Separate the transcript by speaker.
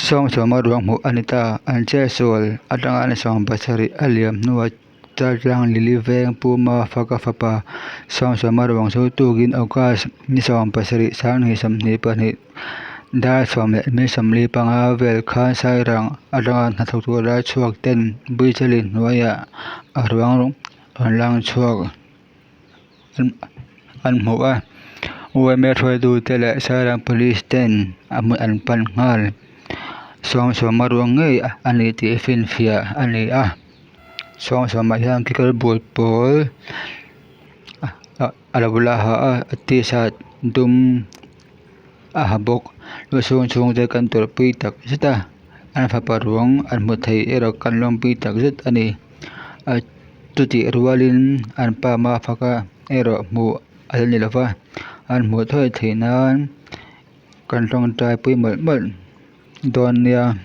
Speaker 1: Sawmsawma ruang hmuh a ni ta. An chetsual atanga ni 70 a liam hnuah Chaltlang Lili Veng Pu Mafaka fapa Sawmsawma ruang chu tukin August ni 17 2022 dar 10 leh minute 45 vel khan Sairang atanga hnathawk tura chhuak ten Buichali hnuaiah a ruang rawn lang chhuak an hmu a. Yma hruaitute leh Sairang Police ten a hmun an pan nghal. Sawmsawma ruang ngei a ni tih finfiah a ni a. Sawmsawma hian kekawr bul pawl a lo la ha a, t-shirt dum a ha bawk. Lusun chhungte kan tawrhpui tak zet a, an fapa ruang an hmu thei erawh kan lawmpui tak zet a ni. Chutih rualin an pa Mafaka erawh hmuh a la ni lova, an hmuh thuai theih nan kan tawngtai pui mawlh mawlh dawn nia.